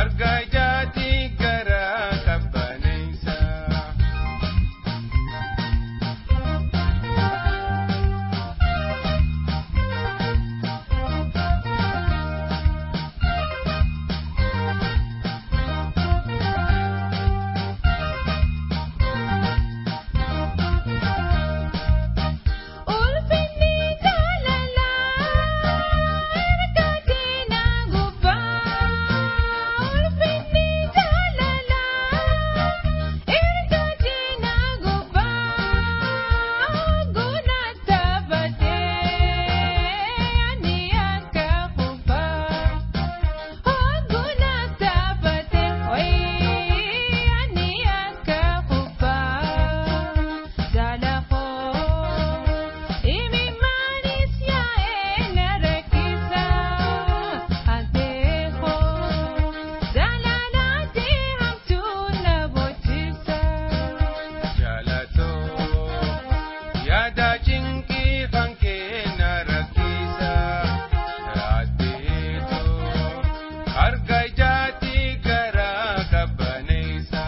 Arga ijaati garaa qabbaneessa. Ulfinni jaalalaa erga diinaa gubbaa. Ulfinni jaalalaa erga diinaa gubbaa. Guna taphatee ani akka kubbaa. Guna taphatee ani akka kubbaa. Jaalafoo imimaanis yaa'ee na rakkisa. Adeekoo jaalalaatti hamtuu na bochisa. Jaalatoo yaada cinqii kan kenna rakkisa. Addeetoo arga ijaati garaa qabbaneessa.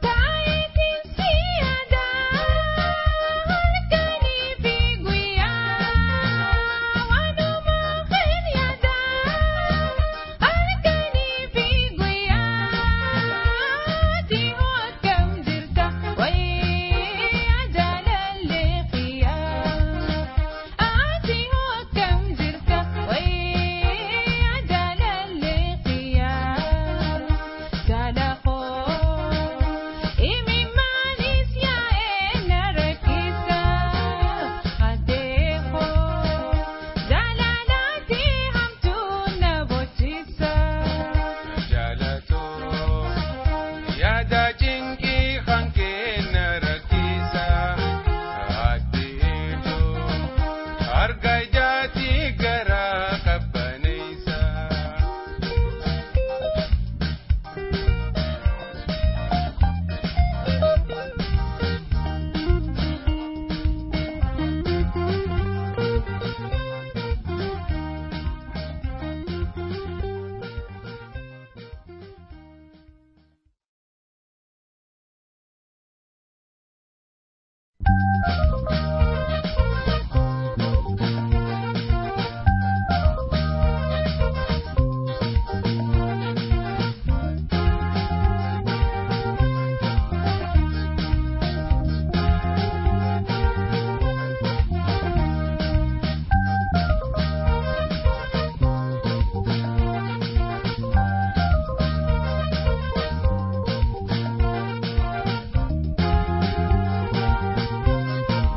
Taayitiin siyaada halkanii fi guyyaa waanuma hin yaada halkanii fi guyyaa tihoo akkam jirta wayii jaalallee xiyyaa tihoo akkam jirta wayii jaalallee xiyyaa. Jaalafoo imimaanis yaa'ee na rakkisa. Adeekoo jaalalaatti hamtuu na bochisa. Jaalatoo yaada cinqii kan kenna rakkisa. Addeetoo arga ijaati garaa qabbaneessa. Thank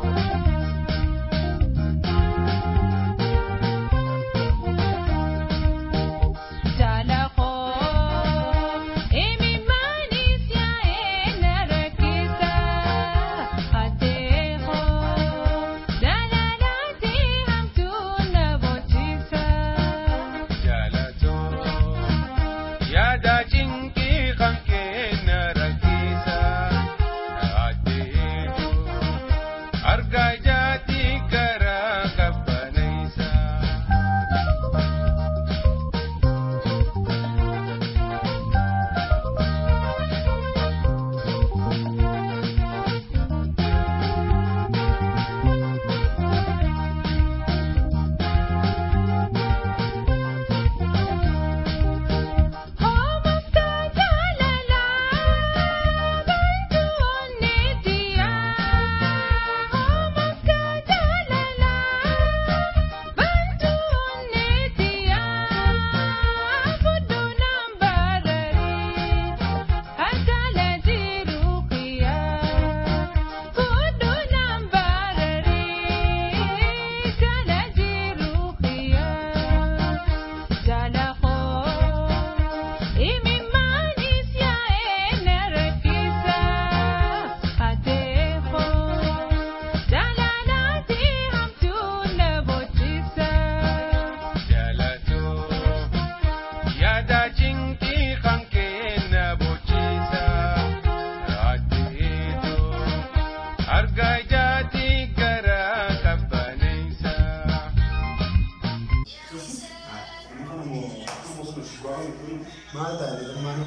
Maal taate maal?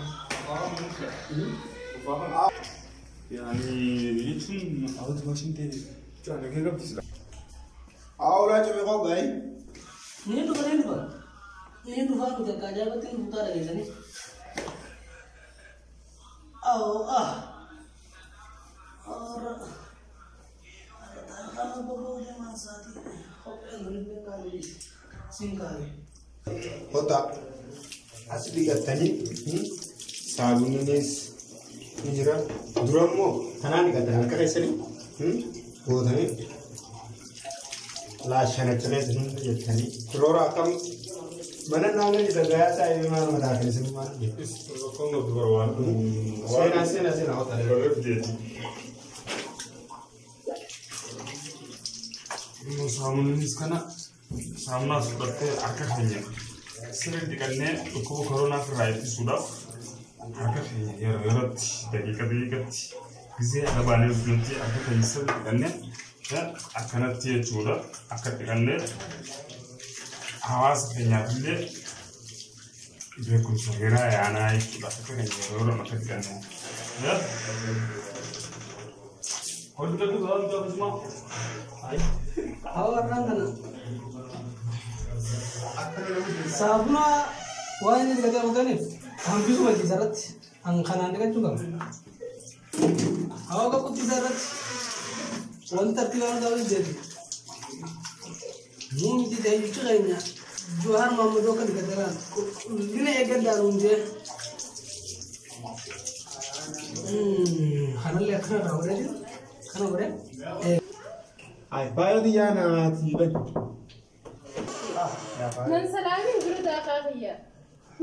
Yani jechuun hawwata maashin ta'e jechuun nagaa qabdi. Awlaa cimee qophaa'i. Ni dhufa ni dhufa. Ni dhufa nuti akka ajaa'ibatti nu fuutaa dhageessanii. Awoo ah. Warra. Kana bobboo deemaa isaatii. Kopheen kunillee kaalee siin kaalee. Kota as dhiqattanii saabuniinis ni jira. Dura immoo kanaan dhiqatan harka keessanii gootanii laashana cilees hunda jettanii kiloora akkam mana naannoo isa gayaa saayii maal mataa keessanii maal jedhu. Seenaa seenaa seenaa hota. Saamuniinis kana saamunaa fudhattee harka keenya sirrii dhiqannee dhukkuba koronaa ofirraa ittisuudhaaf harka keenya yeroo yerootti daqiiqa daqiiqatti gisee ala baanee dhufnutti harka keenya sirrii dhiqannee akkanatti jechuudha akka dhiqannee hawaasa keenyaaf illee beekumsa hiraa yaanaa jechuudha harka keenya yeroo yeroo akka dhiqannee. Hojii dhaquu waan ta'eef Hawa warraan kana saafuna waan inni dhiqatee argataniif hambisuma ittisa irratti kanaan dhiqachuu qaba. Hawa qabu ittisa irratti wanti tartiibaan ta'uu hin deebi. Nuu miti ta'e keenya Jawaar Mohaammed akka dhiqate kan qulqullina eeggadhaan hundee. Kanallee akkana irraa godhee jiru kana godhee. Ay, baay'ee xiyyaa namaati bani. Nan salaamin dura daaqaa kiyya.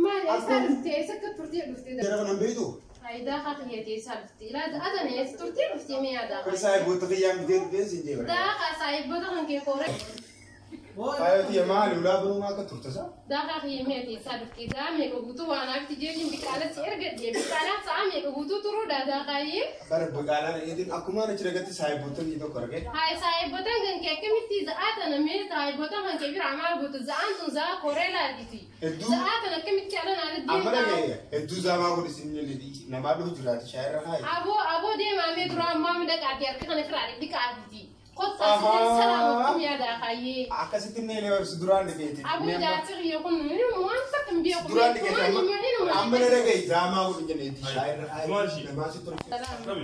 Maal eessaa dhuftee eessa akka turtee dhuftee? Jara kanan beektu? Ay daaqaa kiyya eessaa dhuftee? Laata adan eessa turtee dhuftee mee yaa daaqaa? Saayiboota kiyyaan bitee dhufee siin jee bara. Daaqaa saayiboota kan kee kooree. Baay'ee xiyya maali ulaa banuu akka turte saa? Daaqaa kiyya mee eessaa dhuftee? Daa meeqa guutuu waan hafti jeetiin biqaalatti erga dhiyee biqaalaa sa'a meeqa guutuu turuudha daaqaayyee? Bara biqaalaan eetiin akkuma achi dhagatti saayiboota biyya tokko argee. Hai saayiboota kan kee akkamitti za'aa tana mee saayiboota kan kee bira maal gootu za'aan tun za'aa koree laatiti. Za'aa tana akkamitti ala naannoo Amma deemtaa? dhaga'e hedduu zaamaa godhi siin jelle namaa dhufu jiraati shaayirra haayi. Aboo aboo deemaa mee dura ammaa midhaqaati harka kana firaa dhiqaatiti. Kottaa sitti salaamu yaa daaqaayyee. Akkasitti inni illee barsu duraan dhufeeti. Aboo jaarsi kiyya kun waan takka hin beeku. Duraan dhufeeti amma na dhaga'e zaamaa godhi jenneeti shaayirra haayi. Namaa si tolche.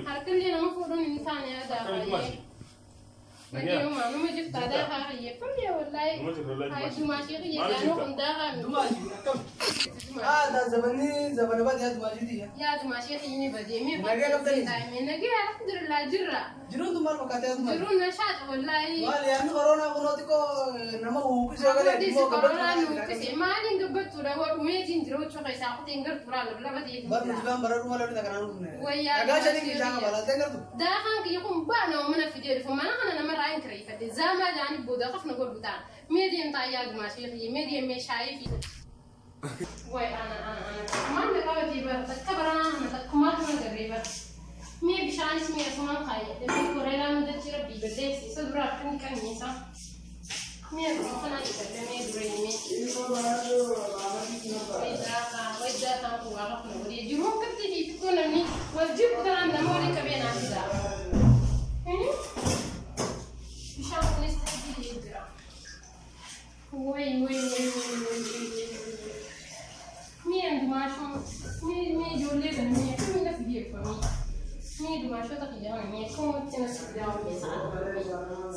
Harkallee nama fuudhuun hin taane yaa daaqaayyee. Nagayuma nama jirta daaqaa kiyya famne wallaahi. Hayi dumaashee kiyya jaanuu kun daaqaa miti. Dumaashi akkam? Ah, zabanni zabana baadiyyaa dumaashiiti. Yaa dumaashee kiyya ni badee mee Nagaya qabdanii? Nagaya alhamdulillah jirra. Jiruun tun maal fakkaatee dumaashii? Jiruun nashaata wallaahi. Maal yaadni koronaa kunoo xiqqoo nama huuqisee galee Abbootii immoo koronaa nu gabbatu. uffise maaliin gabbattuudha hodhumeetiin jira huccuu keessaa kuteen gartuuraa lablaba ta'eef Bar jira. nuti baan bara dhuma lafti kanaan dhufne. Wayyaa Dhagaa shanii bishaan qaba laaltee gartu. Daaqaan kiyya kun baana mana fidee dhufu mana kana namarraa hin kireeffadhe zaamaa jaanii booda qofna godhu ta'a. Mee deemtaa yaa gumaashee kiyya mee deemee shaayii fi. Way ana ana ana maal na qabatee bara takka baranaa kana takkumaa kana garree bara. Mee bishaanis mee asumaan kaayyadhe mee koreeraa mudachii rabbii balleessi isa duraa akka hin qabneessa. Mee akkuma kanaan dhiqadhe mee duree mee. Jiruun qabxii fi xiqqoo namni wal jibbu kanaan nama waliin qabee naaf fida. Bishaan kunis ta'ee jira. Way way way way way way way. Mi'a dumaashoo mi'a ijoollee kana mi'a akkamiin lafa geeffamee? Mi'a dumaashoota kiyyaa mi'a akkamatti na fidaa mi'a sa'a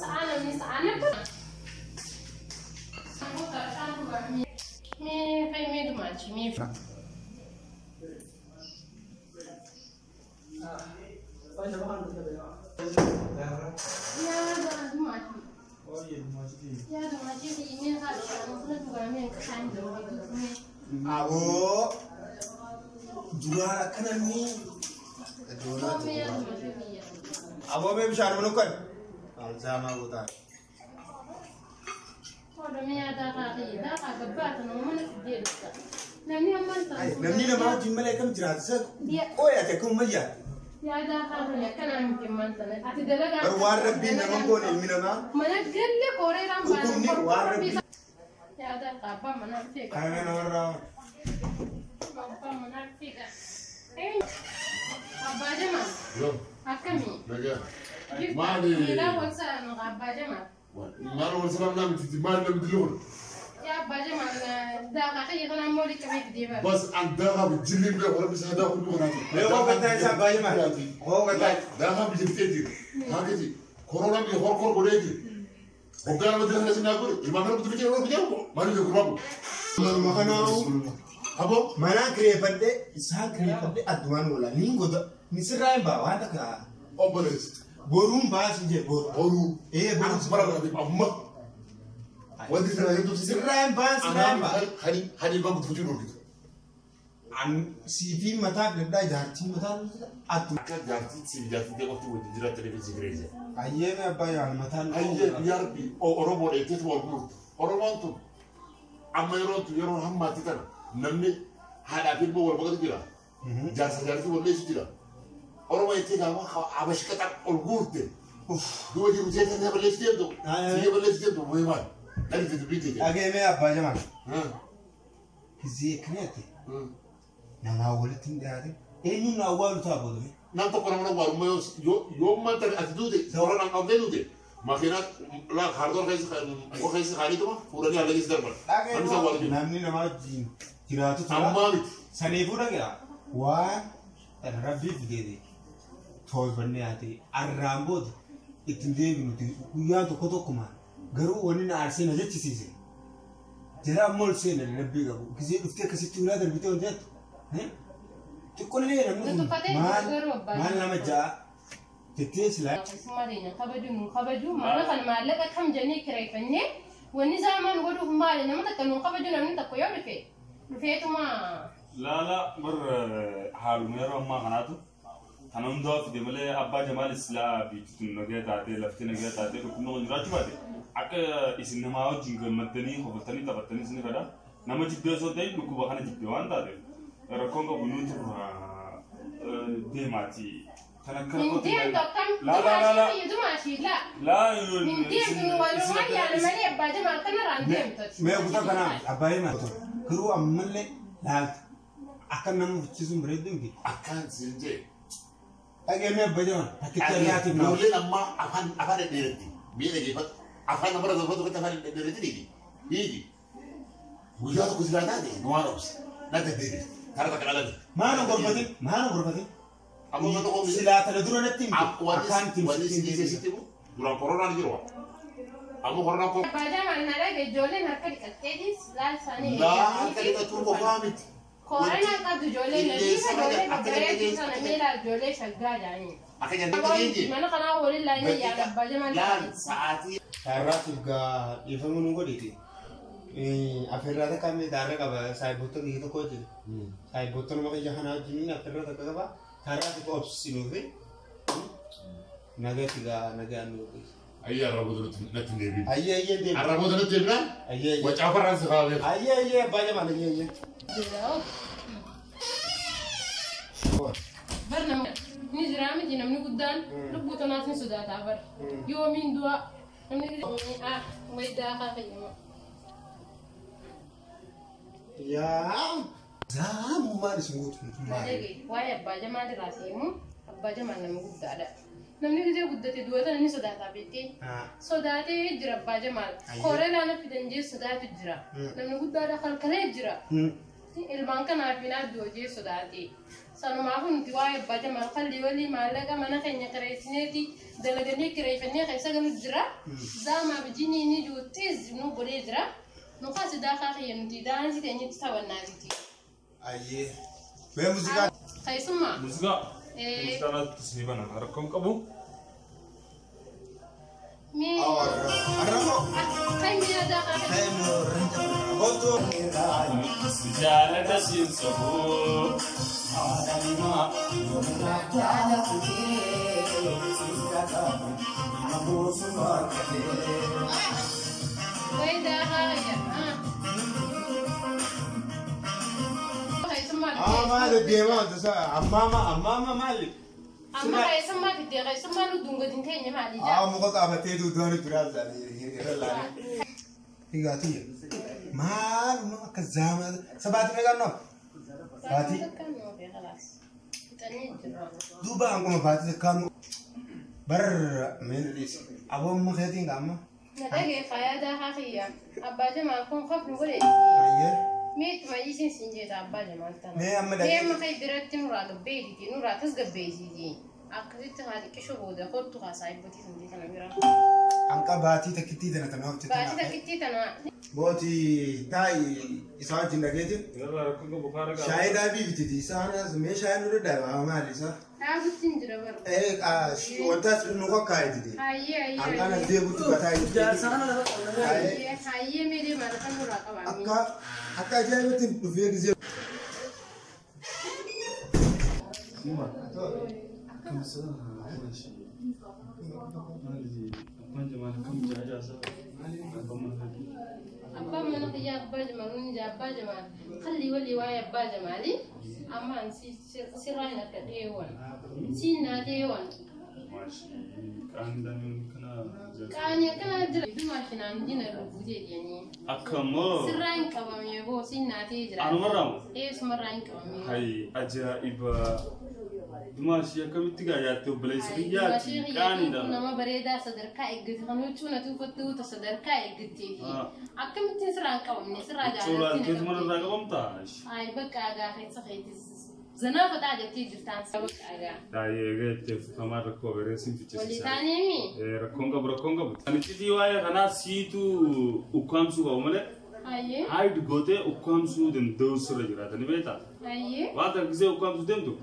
sa'a namni sa'a nabba. Mee fa'i mee dumaachi mee. Yaa dumaachi. Yaa dumaachi mee haadha kana dhugaamee hin qisaan jiru hedduutu. Aboo duraan akkana inni. Mee yaa dumaashee kiyya. Aboo mee bishaan mana kan? Zaamaa gootaa. Namni ammaan Namni namaa wajjin malee akkam jiraata? Isa qooyate akkam mayyaa? Yaada haadha akkanaa miti ammaan sana. Ati dalagaa. Bar waan rabbiin nama goone ilmi namaa. Mana galle koreeraan baana. Dhukkubni waan rabbii. Yaada abbaa manaa feeqa. Kana namarraa. Abbaa manaa fiiga. Abbaa Jamal. Akkami? Nagaa. Maali? Miilaa wal salaam Abbaa Jamal. Maal wal salaam naa miti maal namni diluun. Yaa Abbaa Jamal daakaa kiyya kanaan moo liqamee fidee bara. Bas an daakaa bijilli bira warra bisa daa hundi kanaati. Mee hoogataa isa Abbaa Jamal. Hoogataa. Daakaa bijiltee jira. Haakati koronaan biyya horkor godhee jira. Hoggaa nama dila kana godhe ilmaan kana bitu bijee bijee maal biyya gurbamu. Manuma kanaa Aboo. Mana kireeffadhee isaan kireeffadhee addumaan oola niin goda misirraa hin baa waan takka Obboleessi. boruun baasi jee boru. Boruu. Ee boru. Anas bara bara amma. Wanti sirraa hedduu Sirraa hin baan sirraa hin baa. Hani hani ilmaan guddifachuu dhorkite. An siifii mataa filadhaa jaartii mataa addu. Akka jaartii siif jaartii ta'e qofti wajjin jiraattanii fi si kireessa. Ayyeeme abbaa yaal mataan. Ayyee biyya rabbi Oromoo dheetteetu wal guurtu. Oromoon tun amma yeroo tun yeroo hammaatti tana namni haadhaa fi ilmoo wal baqatu jira. Jaarsa jaartii wal leessu jira. Oromoo jettee gaafa habashqaxa ol guurte. Duuba jiru seeta isa balleessu deemtu. Siyya balleessu deemtu moo'ee maal? Dhalitti dubbii teete. Dhageemee abbaa Jamal. Gizee akkanatti namaa walitti hin dhiyaatin eenyuun na awwaalu ta'a boodame. Nam tokko nama awwaalu yoo yoo maanta ati duute koronaan qabdee duute makiinaa laa kaartoon keessa muka keessa kaaniituma fuudhanii haala keessa darban. Namni isa awwaalu jiru. Namni nama wajjin jiraatu tura. Ammaa miti. Saniifuu dhagaa waan rabbii fideete tolfannee haatee arraan booda ittiin deebinuti guyyaan tokko tokkuma garuu wanni na aarsee na jechisiise. Jara ammoo ol seena rabbii qabu gisee dhuftee akkasitti ulaa darbitee wanti jettu. Xiqqoollee namni kun maal nama ja'a jettee silaa. Keessummaa teenya kabaju nu kabaju mana kan maallaqa kam jennee kireeffannee wanni zaamaan godhuuf maali nama takka nu kabaju namni tokko yoo dhufe dhufeetuma. Laala bar haaluma yeroo ammaa kanaatu kan hundaa fide malee Abbaa Jamaal silaa biitti nagaa taatee lafti nagaa taatee dhukkubni kun jiraachuu baate akka isin namaa wajjin gammaddanii kofaltanii taphattanii isin fedha nama jibbee osoo ta'e dhukkuba kana jibbee waan taateef rakkoon qabu nuti deemaati. Kan akka Hin rakkootti deemtu akkam Laa laa laa laa. dumaashii laa. Laa Hin deemtu nu walumaa yaala malee Abbaa Jamaal kanarraa hin deemtu. Mee kutaa kanaa abbaa himaa garuu ammallee laalta akka nama huccisuun bareedduu miti. Akkaan siin jee. Dhageemee abbaa Jamal takkitti ariyaatiif nama. Ijoolleen ammaa afaan afaan dhedheeratti biyya dhageeffatu afaan namarra darbatu irratti afaan dhedheeratti dhiigi dhiigi. Guyyaa tokko silaa taate nu waan obsa na deddeebi karaa takka dhalate. Maal gorfatin maal gorfatin. Amma uummata qoomni Silaa tana dura natti himte akkaan ittiin wanni si dhiisee sitti himu duraan koronaan jiru amma koronaan koo. Abbaa Jamaal na dhage ijoolleen harka dhiqatteetis laal isaanii. Laa harka dhiqatuu qofaa miti. Koronaan qabdu ijoolleen nadiifa ijoollee babbareedduu sana miilaa ijoollee shaggaa jedhanii. Akka jennee dhageenye. Mana kanaa waliin laayinee yaala Abbaa Jamaal. Laal sa'aatii. Taarraatiif gaa dhiifama nu godhite. Afeerraa takka mee taarra qaba saayiboota kiyya tokko wajjin. Saayiboota nama kiyya kanaa wajjin afeerraa takka qaba. Taarraatiif obsinuufi nagatti gaa nagaa nu godhite. Ayyee arraboo natti hin deebiin. Ayyee ayyee deebi. Arraboo natti deebinaan Ayyee ayyee. wacaafarraan si kaa'ameef. Ayyee ayyee abbaa Jamaal ayyee ayyee. Bar namni ni jira miti namni guddaan lubbuu tanaas ni sodaataa bar. Yoomiin du'a namni ah wayi daakhaa fayyama. Yaa zaamummaan isin guutu maali? Waa'ee Abbaa Jamaal irraa seemu Abbaa Jamaal nama guddaadha. Namni gisee guddate du'a tana ni sodaataa beektee. Sodaatee jira Abbaa Jamaal. Koronaa fidan jee sodaatu jira. Namni guddaadha kalkalee jira. Ilmaan kanaaf hin addu hojii sodaate. Sanumaafuu nuti waa'ee Abbaa Jamaal qalli walii maallaqa mana keenya kireessineeti dalaganii kireeffannee keessa galu jira. Zaamaa bijinii ni juuttis nu godhee jira. Nu kaasi daakaa kiyya nuti daansii teenyetti taphannaatiti. Ayyee. Mee muuziqaa. Keessummaa. Muuziqaa. Muuziqaa naatti sii bana rakkoon qabu. Mee. Arraboo. Kan mi'a daakaa kiyya. Kootu. Jaalala siin sobuu haadha himaa. Wayi daakaa kiyya. Keessummaa. Maal deemaa wanta isaa ammaama ammaama maali? Amma keessummaa fiddee keessummaa nu dungatiin keenya maali jaa? Muka qabatee duudaan jira irra laale. Egaa tiyya Maaluma akka zaamaa sabaati meeqaan noo? Baatii. Duuba hanguma baatii takkaan bar meen dhiisi. Aboon keetiin qaama. Nadhagee faayadaa haa kiyya. Abbaa Jamaal kun kafnu godhe. Ayyee. Meetu mayyisiin siin jeeta abbaa Jamaal tana. Mee amma dhagee. Deema kee biratti nurraa gabbeetiiti nurraa tasgabbeetiiti. Akkasitti haa xiqqisho booda kottu haa saayibbotii sun tana bira. Hanqa baatii takkittii tana tana hojjetan. Baatii takkittii tana. Booti taa'i isaa wajjin dhageeti. Shaayii daabii bititi isaan mee shaayii nurra daabaa maali isaa? Dhaabutti hin jira bara. Wanta as nu kakkaa'etiti. Hayyee hayyee. Hanqaan as deebuutti bataa jirti. Jaarsa kana lafa qabna. Hayyee hayyee mee deemaa lafa nurraa qabaamee. Akka akka ajaa'ibatti dhufee gisee. Abbaan mana kiyyaa abbaa Jamaal nuun jaa abbaa Jamaal kalli walii waa'ee abbaa Jamaali ammaan sirraa hin akka dheewan siin naa dheewan. Qaanii akkana jira maashinaan dina lubbutee dhiyanii. Akkammoo. Sirraa hin qabamee boo siin naa ta'ee jira. Anumarraa moo? Eessumarraa hin qabamee. Hayi ajaa'iba. Dumaashii akkamitti gaa yaatte obboleessa kiyyaati qaaniidha. Nama bareedaa sadarkaa eeggate kan huccuu nati uffatte uta sadarkaa eeggattee fi akkamittiin sirraa hin qabamne sirraa Huccuu laalteetu mana irraa qabamtaa? Ay bakka agaa keessa keetis zanaa fataa jettee jirtaan bakka agaa. Baay'ee egaa jettee futamaa rakkoo agaree siin Walii fichisiisaa. taaneemi. Rakkoon qabu rakkoon qabu. Ani cidii waa'ee kanaa siitu ukkaamsuu qabu malee Hayyee. haayid gootee ukkaamsuu danda'u sirra jiraata ni beektaa? Hayyee. Waan takka gisee ukkaamsuu deemtu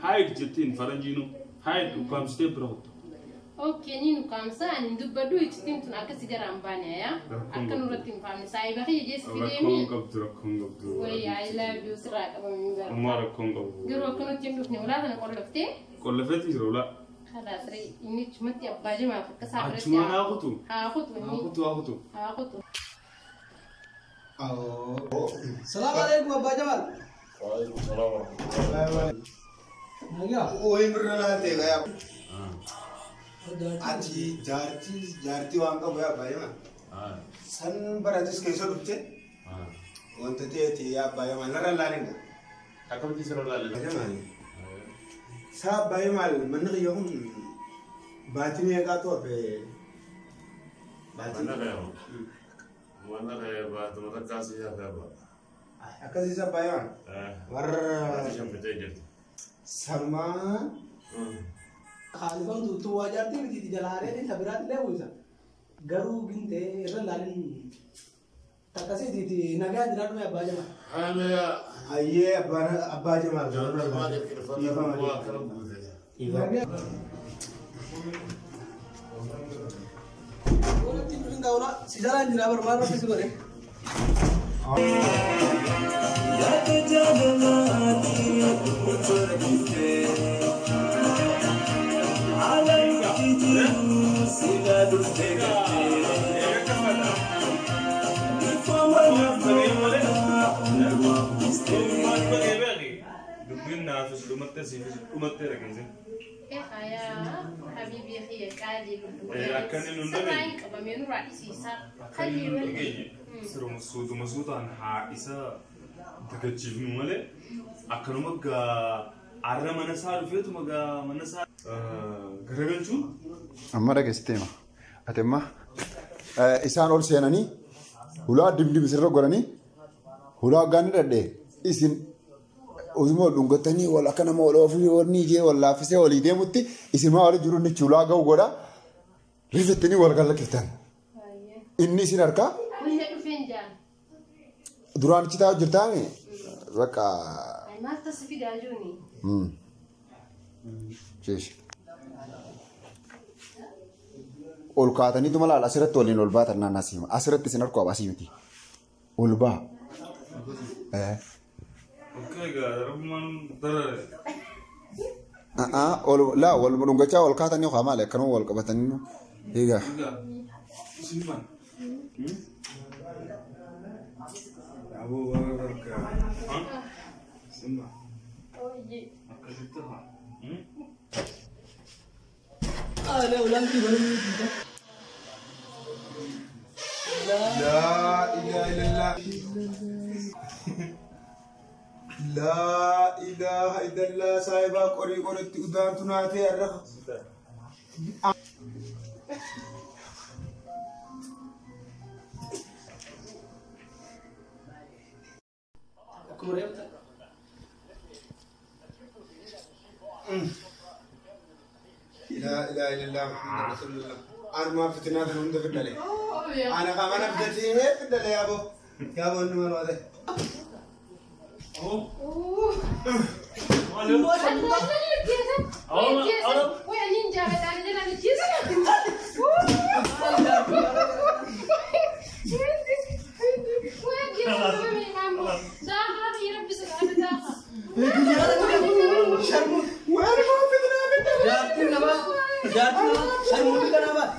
haayid jettiin faranjiinu haayid ukkaamsitee bira kuttu. Okay, ni nukaamsa ani dubbadhu iccitiin tun akkasi gara hin baane yaa akka nurratti hin faamne saayiba kiyya jeessa fideemi. Rakkoon qabdu rakkoon qabdu. Wayi I love you sirraa qabamee bara. Ammaa rakkoon qabu. Garuu akkanatti hin dhufne ulaa kana qollaftee. Qollafeetti jira ulaa. Khalaas ree inni achumatti abbaa jimaaf akka isaa biratti. Achumaan haa kutu. Haa kutu Haa inni. kutu haa kutu. Haa kutu. Salaam alaikum Abbaa Jamaal. Waalaikum salaam warahmatullahi. Nagaa. Wayi mirra laaltee gaa Ati jaartii jaartii waan qabu yaa abbaa Jamaal. San baratis keessa dhufte wanta ta'eeti yaa abbaa Jamaal narra laalin gaa. Akkamitti sirra laalin? Jamaal. Saa abbaa Jamaal manni kiyya kun baatii meeqaa to'afe? Baatii. Mana kee mana kee baatuma takkaa si hafe abbaa. Akkasiis abbaa Jamaal. Warra Baatii shan bitee jirti. sanumaa Khaalifan tuutuu waa jaartii miti jalaalee ta biraatti illee uwwisa. Garuu gintee irra laalin takkasiitiiti nagaa jiraadhu Abbaa Jamaal. Haamiyaa. Ayyee abbaa Jamaal. Jaartii maaliif irfata waa akkana guute? Walitti dhufin gaa'ula si jalaan jira bar maal rabbi si godhe. Dubbiin naafis dhumattee siifis dhumattee dhageesse. Yaa habiibii kiyya qaalii lubbuu. Akka inni nun Sirraa dhageenye. hin qabamee nurraa dhisiisaa. Akka inni nun dhageenye siruma suutuma suutaan haa isa dagachiifnu malee akkanuma gaa arra mana isaa dhufeetuma gaa mana isaa garagalchuun Amma dhageessitee hima. Ati amma isaan ol seenanii hulaa dimdim sirra godhanii hulaa hoggaan dhadhee isin osuma wal dhungatanii wal akka nama wal oofii warni ijee wal laaffisee walii deemutti isin maa waliin jiru inni hulaa ga'u godha rifattanii wal galakkiftan. Inni isin harkaa Wayna dhufeen jaan. duraan achi taa'u jirtaami bakka Ay maal tasi fidaa jiruuni? Jeesh. Ol kaataniitu mala asirratti waliin ol baatan naannaa siima. Asirratti isin harkoo asii miti. Ol baa. Okay gaa rabbumaan darare. Ol laa wal dhungachaa ol kaatanii haa maali akkanuma wal qabatanii egaa. Egaa simman. Aboo waan harkaa. Simba. Ooyyee. Akkasitti haa. Alee ulaan kii banuu miti. Laa ilaaha illallah. Laa ilaaha illallah saahibaa qorii qoritti udaantu naatee arrafa. Akkuma reebta. Laa ilaaha illallah Muhammad Rasulullah. Anumaa fitinaa tan hunda fidale. Ana kamana fidatee fidale yaaboo. Yaaboo inni maal waate. Jaartiin namaa jaartiin namaa sharmuutii kanaa baate.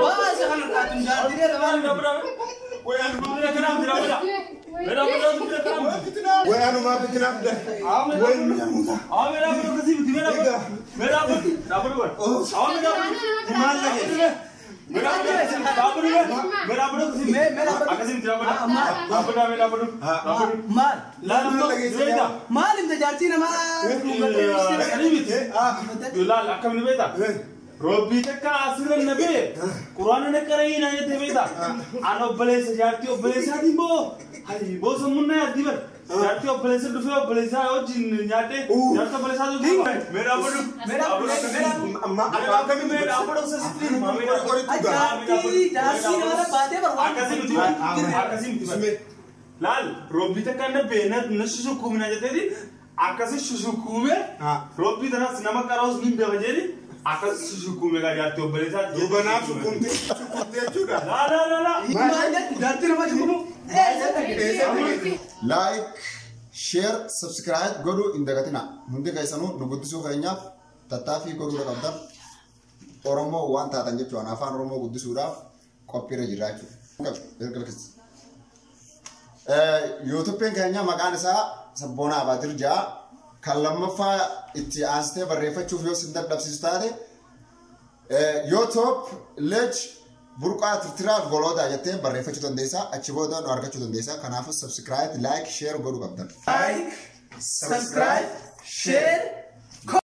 Baase kana taatun jaartiin namaa. Way anumaa fitinaa fidale. Way nu Maal? Maal inta jaartii namaa? Robbii takka asirra na bee quraana na qara'ii na jette beekta. Ana obboleessa jaartii obboleessaatiin boo hayi boo sammuun na yaaddi bar. Jaartii obboleessa dhufee obboleessaa wajjin nyaadhee jaartii obboleessaa dhufee. Meeraa godhu. Amma afaan kamiin Meeraa godhu sasittiin. Jaartii jaartii namarra baatee bar waan. Akkasii miti akkasii miti. Laal robbii takka na bee na shushukuumina jetteeti akkasii shushukuume robbii tanas nama qara'us ni beeka jedhi. Akkas shushukuume gaa jaartii obboleessaa. Duuba naaf shukumtee shukumtee jechuudha. Laa laa laa laa. Maal jettu jaartii namaa shukumu? Like, share, subscribe godhuu hin dagatinaa. Hundi keessanuu nu guddisuu keenyaaf tattaaffii godhuu qabdan. Oromoo waan taatan jechuudha. Afaan Oromoo guddisuudhaaf qophiirra jirra jechuudha. Yuutuubiin keenya maqaan isaa Sabboonaa Abaatir ja'a. Kan lammaffaa itti aansitee barreeffachuuf yoo sin dadhabsiisu taate YouTube Lej Burqaa Tirtiraa Golootaa jettee barreeffachuu dandeessaa. Achi booda nu argachuu dandeessaa. Kanaafuu subscribe, like, share godhuu qabdan. Like, subscribe, share.